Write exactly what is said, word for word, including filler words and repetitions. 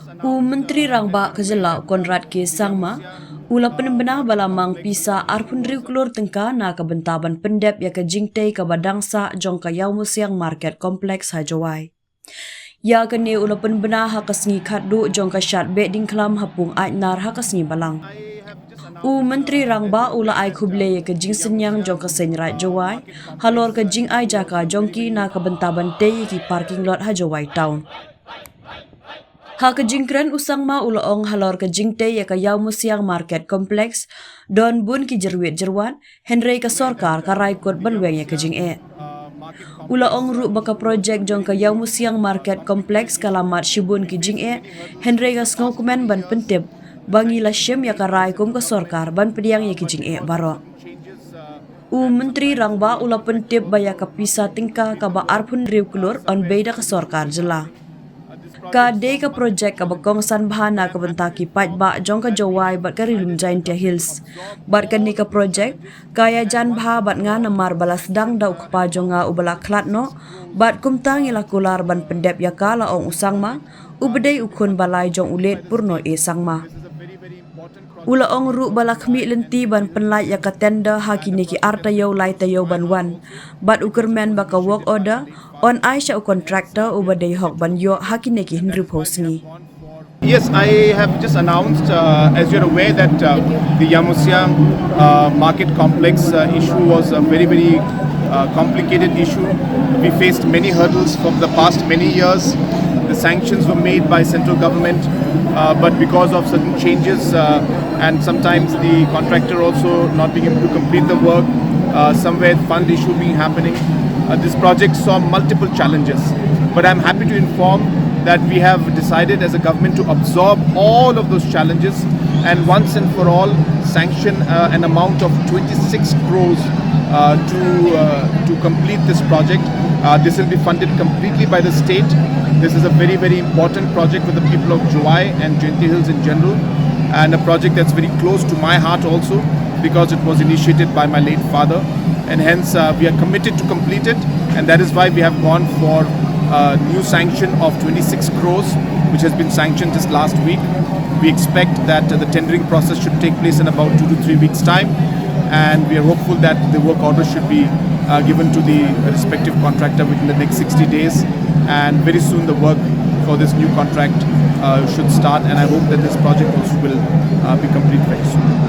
U Myntri Rangbah ka jylla u Conrad K Sangma u la pynbna ba la mang pisa arphew hynriew klur tyngka na ka bynta ban pyndep ïa ka jingtei kaba dang sah jong ka Ïawmusiang Market Complex ha Jowai. Ïa kane u la pynbna ha ka sngi khatduh jong ka shad Behdieñkhlam ha Pung Aitnar ha ka sngi Balang. U Myntri Rangbah u la ai khublei ïa ka jingsynñiang jong ka Seiñ Raij Jowai halor ka jingai jaka jong ki na ka bynta ban tei ïa ki parking lot ha Jowai Town. Ha ka jingkren u Sangma u la ong halor ka jingtei ïa ka Ïawmusiang Market Complex, don bun ki jyrwit jyrwat, hynrei ka sorkar ka rai kut ban weng ïa ka jingeh. U la ong ruh ba ka projek jong ka Ïawmusiang Market Complex ka la mad shibun ki jingeh, hynrei ka sngewkmen ban pyntip ba ngi la shim ïa ka rai kum ka sorkar ban pdiang ïa ki jingeh baroh. U Myntri Rangbah u la pyntip ba ïa ka pisa tyngka kaba arphew hynriew klur yn bei da ka sorkar jylla. Ka dei ka projek kaba kongsan bha na ka bynta ki paidbah jong ka Jowai bad ka Ri Lum Jaintia Hills. Bad kane ka projek ka ïajan bha bad nga namar ba la sdang da u kpa jong nga uba la khlad noh, bad kumta ngi la kular ban pyndep ïa ka, la ong u Sangma, uba dei u khun ba lai jong u late Purno A Sangma. U la ong ruh ba la khmih lynti ban pynlait ïa ka tender ha kine ki ar taïew lai taïew ban wan. Bad u kyrmen ba ka work order yn ai sha u contractor uba dei hok ban ïoh ha kine ki hynriewphew sngi. Yes, I have just announced, uh, as you're aware, that uh, the Ïawmusiang uh, market complex uh, issue was a very, very uh, complicated issue. We faced many hurdles for the past many years. The sanctions were made by central government, uh, but because of certain changes uh, and sometimes the contractor also not being able to complete the work, uh, somewhere fund issue being happening, uh, this project saw multiple challenges. But I'm happy to inform that we have decided as a government to absorb all of those challenges and once and for all sanction uh, an amount of twenty-six crores uh, to uh, to complete this project. Uh, this will be funded completely by the state. This is a very, very important project for the people of Jowai and Jaintia Hills in general, and a project that's very close to my heart also because it was initiated by my late father, and hence uh, we are committed to complete it, and that is why we have gone for a new sanction of twenty-six crores, which has been sanctioned just last week. We expect that uh, the tendering process should take place in about two to three weeks' time, and we are hopeful that the work order should be uh, given to the respective contractor within the next sixty days, and very soon the work for this new contract uh, should start, and I hope that this project also will uh, be complete very soon.